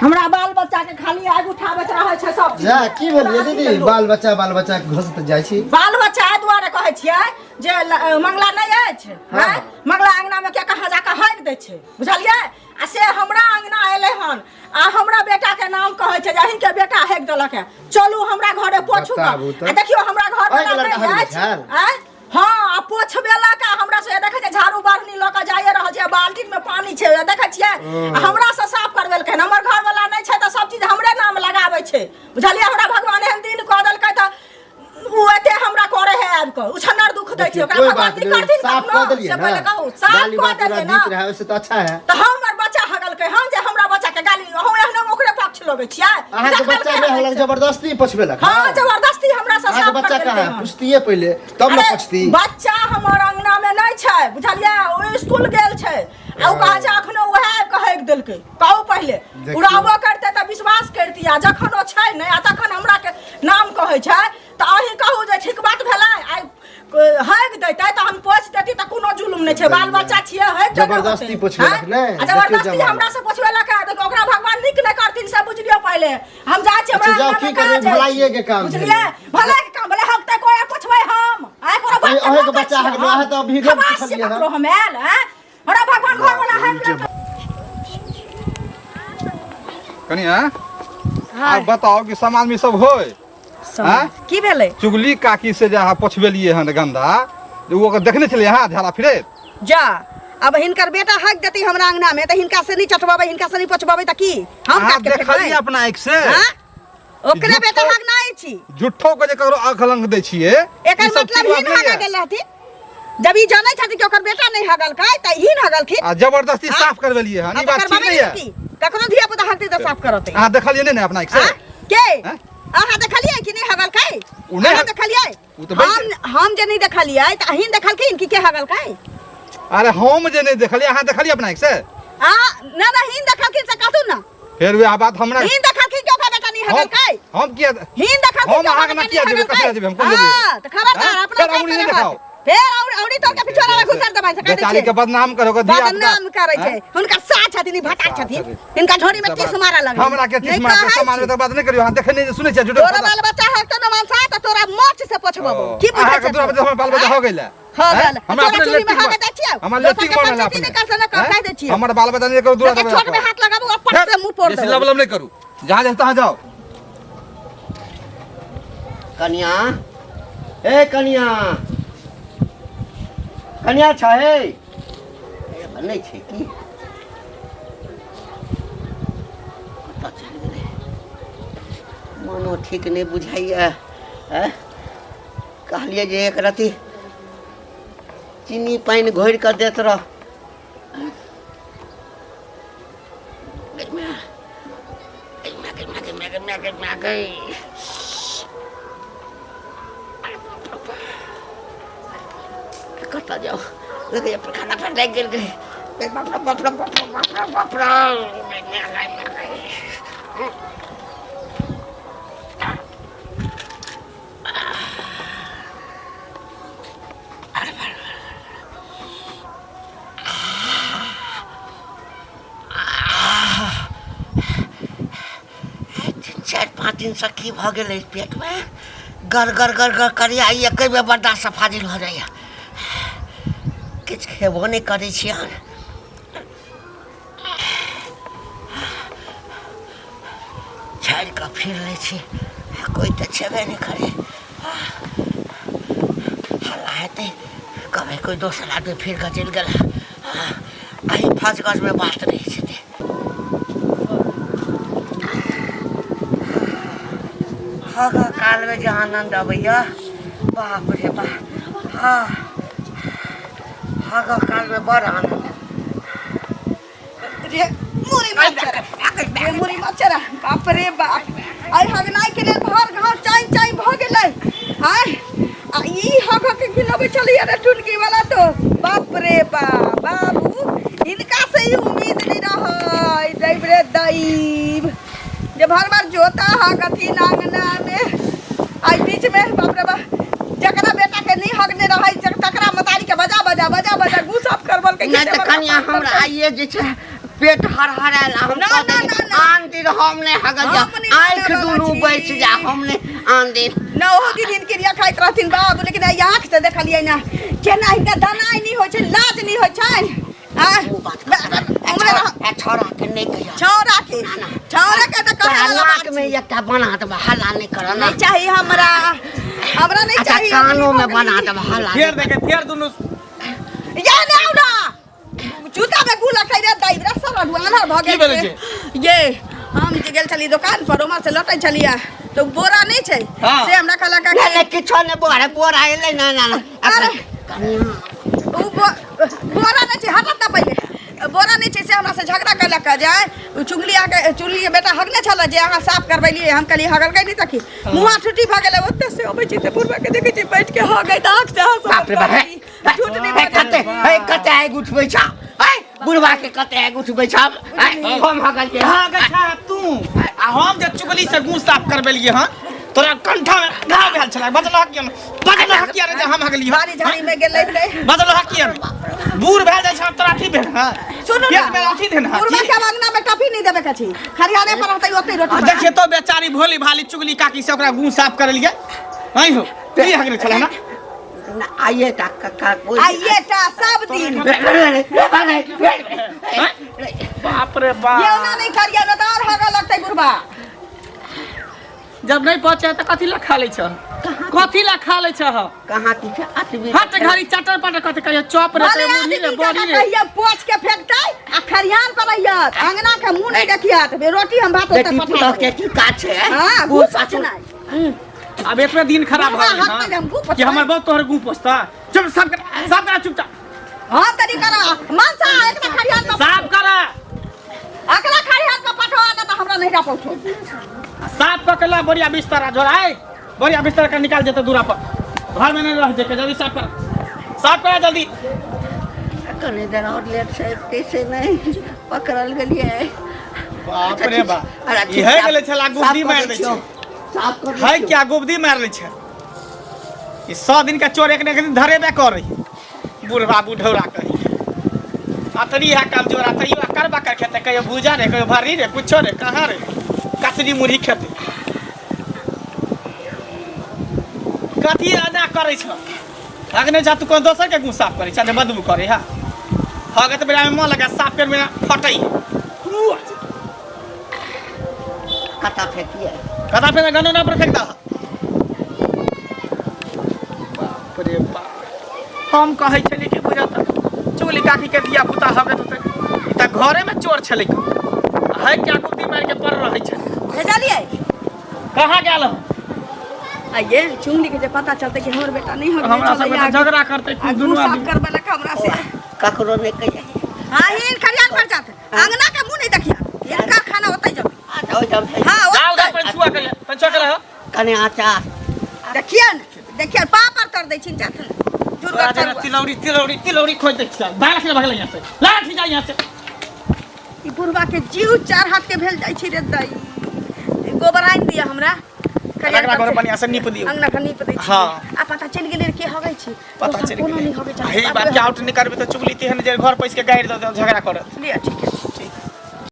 हमरा बाल बच्चा के खाली आगि उठाबैत रहै छै सब जा की भेल ये दीदी? बाल बच्चा बाल बच्चा घोसत जाइ छी। बाल बच्चा एहि दुआरे कहै छियै जे मंगला नहि अछि। हाँ। आँय? मंगला अंगना मे के कहाँ जाके हगि दै छै, बुझलियै? आ से हमरा अंगना एलै हन आ हमरा बेटा के नाम कहै छै जे अहीं के बेटा हगि देलक है। चलू हमरा घरे पोछू बताबू कऽ। तऽ। आ देखियौ हमरा घर अहीं के वाला लड़का नहि हगि अछि। छल? आँय? हाँ, आ पोछबेलक आ हमरा से देखै छै झाड़ू बाढ़नी लऽ कऽ जाइए रहल छै, बाल्टीन में पानी छै, देखै छियै? आ हमरा से साफ करबेलकै हन। हमर घर वाला नहि छै तऽ सब चीज हमरे नाम लगाबै छै, बुझलियै? हमरा भगवान एहन दिन कऽ देलकै तऽ उ एते हमरा करे है आबि कऽ उछन्नर दुख दै छै। देखियौ, ओकरा कोई भगवान बात की नहीं, करथिन साफ कखनो? कऽ देलियै से ना। पहिले कहू, साफ गाली कऽ बात देलियै पूरा ना। बीत रहा है, वैसे तो अच्छा है। तऽ हमर बच्चा हगलकै हन जे हमरा बच्चा के गाली अहूँ एहने ओकरे पक्ष लगै छियै? अहाँके देखलकै बच्चा नहि हन। हगलक, जबरदस्ती पोछबेलक। हाँ, जबरदस्ती हमरा से अहाँके साफ बच्चा करबेलकै कहाँ है? हन। पूछतियै पहिले तब ने अरे, पूछती। बच्चा हमर अंगना में नहीं छै, बुझलियै? ओ स्कूल गेल छै आ ओ कहै छै अखनो वएह आबि कऽ हगि देलकै। कहू पहिले, देखियौ। ओ रहबो करतै तऽ विश्वास करतियै, आ जखन ओ छै नहि आ तखन हमरा के नाम कहै छै तऽ अहीं कहू जे ठीक बात भेलै? आइ हगि दैतै तऽ हम पोछि देती तऽ कोनो जुलुम नहि छै, बाल बच्चा छियै, हगि देने जबरदस्ती होतै। पोछबेलक आँय? नहि? आ देखियौ जबरदस्ती जमाना। हमरा से पोछबेलक है। देखियौ, ओकरा भगवान नीक नहि करथिन से बुझलियौ। पहिले हम जाइ छियै, अच्छा, हमरा जाउ, अंगना की मे करबै? काज अछि। भलाइए के काम बुझलियै? भलाइ के काम भेलै, हगतै कोइ आ पोछबै हम। आइ कोनो बात अहीं- के अहीं के नौकर बच्चा छियै हगलो हम। है तऽ अभी हम खबास पुछलियै छियै हन। ककरो हम आयल, आँय? हमरा भगवान घर वाला हगि लेलकै। कनिया, आब बताउ कि समाज में सब होय? आँय? की भेलै? चुगली काकी से जे अहाँ पोछबेलियै हन गंदा, जे ओ ओकर देखने छलियै अहाँ झाड़ा फिरैत? जा, अब हिनकर बेटा हक देती हमरा अंगना में तऽ हिनका से नहीं चटवाबै, हिनका से नहीं पोछबाबै तऽ की हम अहाँ काट के देखलियै फेकबै? अपना आँखि से? हाँ? ओकरे झूठो- बेटा हक नहीं छी। झूठो के जे ककरो आँख लंग दै छियै, एकर ई सब मतलब ठीक बात हिन नहि हगा यऽ। गेल रहथिन। जब ई जानै छथिन कि ओकर बेटा नहीं हगलकै तऽ हिन हगलखिन। आ जबरदस्ती हाँ? साफ करबेलियै हन, हाँ, ई तऽ बात ठीक करबाबै नहि नहि यऽ। की ककरो धिया पुता हगतै तऽ साफ करतै। अहाँ देखलियै नहि ने अपना आँखि से? हाँ? के? हाँ? अहाँ देखलियै कि नहीं हगलकै? उ नहि अहाँ हग- देखलियै? उ तऽ बैठ- हम जे नहीं देखलियै तऽ अहीं देखलखिन कि के हगलकै? अरे हम जे नहि देखलियै, अहाँ देखलियै अपना आँखि से? आ ना ना, हिन देखलखिन से कहतु ना। फेर वएह बात हमरा हिन देखलखिन कि ओकर बेटा नहीं हगलकै? हम किया हिन देखलखिन हम कि ओकर अहाँके बेटा ना किया नहीं देबै? हगलकै? कथी लए देबै? हम कोन देबै? हाँ, तऽ खबरदार, हाँ? अपना फेर काज अँगुरी नहि करे देखाउ। हाथ। फेर और औरी तोड़ के पिछोड़ा में घुसर देबै से कह दै बेचारी के छियै। बदनाम करो के धिया पुता। बदनाम करै छै। हुनकर सा छथिन, ई भटार छथिन, हिनका ढोरी में टीस मारऽ लगलै। हमरा के टीस नहि मारते कहै समाज में छी। तऽ बात नहि करियौ। अहाँ देखै नहि सुनै छियै झूठो तोरा बाल बच्चा हक तऽ न मनसा तऽ तोरा मोच से पोछबबौ। की बुझै अहाँके छै दूरा तू? पर हमर बाल बच्चा हो गेलै। हो गेल। हमरा तोरा अपने चूड़ी में लेट्रिन हगै जाइ छियौ। हमर दोसर लेट्रिन के बनल पंचायती अपने। नहि कर से न कर, कहि दै छियौ। हमर बाल बच्चा नहि करू दूरा जते छोट में हाथ लगाबू आ पट से मुंह फोड़ बेसी देबौ। लबलब नहि करू, जहाँ जाइ तहाँ जाउ। कनिया, हे कनिया, कनिया छै? हे, नहि छै की? कतऽ चलि गेलै? मोनो ठीक नहि बुझाइए। आँय, कहलियै जे एक रत्ती चीनी पानि घोरि कऽ देत रह। कतऽ जाउ? लगैए पैखाना पर लागि गेल। गई, बाप रे बाप रे बाप रे बाप रे बाप रे। 3, 4, 5 दिनसँ की भऽ गेल अछि पेटमे? गर गर गर गर करैए। एके बेर बर्दाश्तसँ फाजिल भऽ जाइए। किछु खेबो नहि करै छी। आन छाड़ि कऽ फिर लै छी, कोइ तऽ छेबे नहि करै। हल्ला हेतै, कहबै कोइ दोसर आदमी फिर कऽ चलि गेल। एहि फँस गजमे बात रहै छै। हग कालमे जे आनन्द अबैए, बाप रे बाप। हँ, हग कालमे बड़ आनन्द। रे मुरी मच्छर, रे मुरी मच्छर, बाप रे बाप। आइ हगनाइ के लेल भर घाव चाइ चाइ भऽ गेलै। आइ आ ई हग के खिलबै छलियै रे टुनकी वाला तो बाप रे बाप। बाबू, हिनका से ई उम्मीद नहि रहै। दैव रे दैव, जे भर भर जोता हगथिन अंगना में, आइ बीच में बाप रे बाप। जकरा बेटा के नहीं हगने रहै तकरा मतारी के बजा बजा बजा बजा गु साफ करबल के। नहि तऽ कनिया, हमरा आइए जे छै पेट हरहरायल हम ना, कह ना, देली, ना, ना। आन दिन हम नहि हगल जा हम नहि आँखि हगल दुनू छी। बैस जा हम नहि आन दिन ना ओहो दिन क्रिया खाइत रहथिन बाबू लेकिन आइ आँख से देखलियै ना केना हिनका दनाइ नहि होइ छै लाज नहि होइ छनि आँय? ओ बात उमरे रह- छोड़ा के नहि कहिया छौड़ा के छौड़ा के तऽ तोरा कहै वाला नाक बात में छै। एकटा बना देबा हल्ला नहि कर ना नहीं चाहिए हमरा हमरा नहीं अच्छा चाहिए कानो में बना देबा हल्ला फेर देखे फेर दुनू ये नहीं आउ ना जूता में गू लगतै रे दाई रे सब आन्हर भऽ की गेल भेलै छै। ये हम जे गेल छली दुकान पर ओम्हर से लौटै छलियै तऽ उ बोरा नहि छै हाँ। से हमरा कहलक नहि नहि किछो नहि बोरा बोरा एलै ना ना ना अरे। कनिया उ बोरा नहि छै हटत ना पहिले बोरा नहि छै से हमरा से झगड़ा कयलक जे आँय उ चुगली अहाँके चुगली के बेटा हगने छल जे अहाँ साफ करबेलियै हम कहलियै हगलकै नहि तऽ की मुँह ठुटी भऽ गेलै ओतऽ से अबै छी तऽ बुढ़बा के देखै छी बैठ के हगै तऽ आँख से हँसऽ बाप रे बाप हे, झूठ नहि हे बाजै कते हे कते आगि उठबै छ हे बुढ़वा के कते आगि उठबै छ हे हम हगल के हँ गे छा तू आ हम जे चुगली से मुंह साफ करबेलियै हँ तोरा कंठा में घाव भेल छलै बजलह किया नहि? बजलह किया रे जे हम हगली हँ बाड़ी झाड़ी में गेलै तऽ बजलह किया नहि? बूढ़ भए जाइ छै तोरा अथी भेल हँ सुनू ना पेट में अथी भेल हँ बुढ़बा के अंगना में टफी नहीं देबे के छी खरिहाने पर रहतै ओतै रोटी आ बना। देखिए तो बेचारी भोली भाली चुगली काकी से ओकरा मुंह साफ करेलियै नहीं हो तू हगने छलै ना ना आइए टा कक्का कोई आइए टा सब दिन बाप रे बाप ये ओना नहीं करिए ना तऽ और हगऽ लगतै बुढ़बा जब नहीं पहुंचे तो कथी ला खा ले छ कथी ला खा ले छ कहाँ किछु अतबी हट घड़ी चटर पटर कथी कहियो चॉप रे भले मुरही रे आदमी बड़ी के रे कहिया पोछ के फेंकतै आ खरिहान पर रहियत अंगना के मुंह नहीं देखियत बे रोटी हम भात ओतै बेटी पठा पुतोह देबै। के की काज छै हाँ, बूढ़ गू सासुर पोछनाइ। अब एतबे दिन खराब बुढ़बा भऽ गेल हाथ में हम गू कि पोछबै। हमर बहुत तोहर गू पोछता चुप साफ कर साफ करा चुपचाप हाँ तनी करा मनसा एकरा खरिहान पर साफ करा एकरा खरिहान पर पठवा ना तऽ हमरा नहीं पहुँचो साफ कऽ के ला बढ़िया बिस्तर झोराय बढ़िया बिस्तर का निकाल जेते दूरा पर घर में नहीं रह जेते जल्दी साफ कर साफ करा जल्दी कनी देर और लेट से से नहीं पकड़ल गेलियै बाप रे बाप अरे ठीक, इहे साफ- गेलै छला साफ गुबदी कऽ मारि दै दै छियौ। छै साफ कऽ दै है छियौ। क्या गुबदी मारि लै छै ई 100 दिन का चोर एक ने एक दिन धरेबे करै बुढ़वा बुढ़ौरा कही अतरी है कमजोर अतरी कर बकर खेते कहियो भूजा रे कहियो भरी रे कुछो रे कहाँ रे कचरी मुरही खेते कथी एना करै छ अगने जा तू कोन दोसर के मुँह साफ करै छ जे बदबू करै हा हगे तऽ बेरा में मन लगा साफ कर मेरा फटै कतऽ फेकिए कथा फेर गनो ना पर फेंक दा बाप रे बाप हम कहै छली कि बुझत चुगली काकी के धिया पुता हगे तऽ ई तऽ घरे में चोर छलै है क्या कुत्ती मार के पड़ रहै छै भेजलियै कहाँ गेल हो आ ये चुंगली के जे पता चलते कि हमर बेटा नहीं हगने हमरा सब छलै तऽ झगड़ा करतै आ दुनू गू साफ आदमी करबेलक हमरा से ककरो नहि कहिए हाँ हिन खरियान पर जात अंगना के मुंह नहीं देखिया हिनका खाना ओतै जब अच्छा ओहिठाम फेक। हाँ जाओ उधर ओतै पंचुआ करिए पंचुआ कर रहो कने अचार देखियन देखियन पापड़ तर दै छिन जाथन जुड़ तोरा कर जेना तिलौरी तिलौरी तिलौरी खोज दै छियै भाग से भागल यहाँ से लाठी जा यहाँ से ई बुढ़वा के जीव चार हाथ के भेल जाइ छै रे दाई गोबर आनि दिअ हमरा अगला घर बढ़िया से नीप दियौ अंगना के नीप दै छी हाँ। आ पता चलि गेलै रे के हगै छी पता दोसर चलि कोनो गेलै नहि हगै छै हे बात के आउट नहि करबै तऽ चुगली तेहन जे घर पैस के गाड़ि दऽ देत झगड़ा करत लिअ ठीक है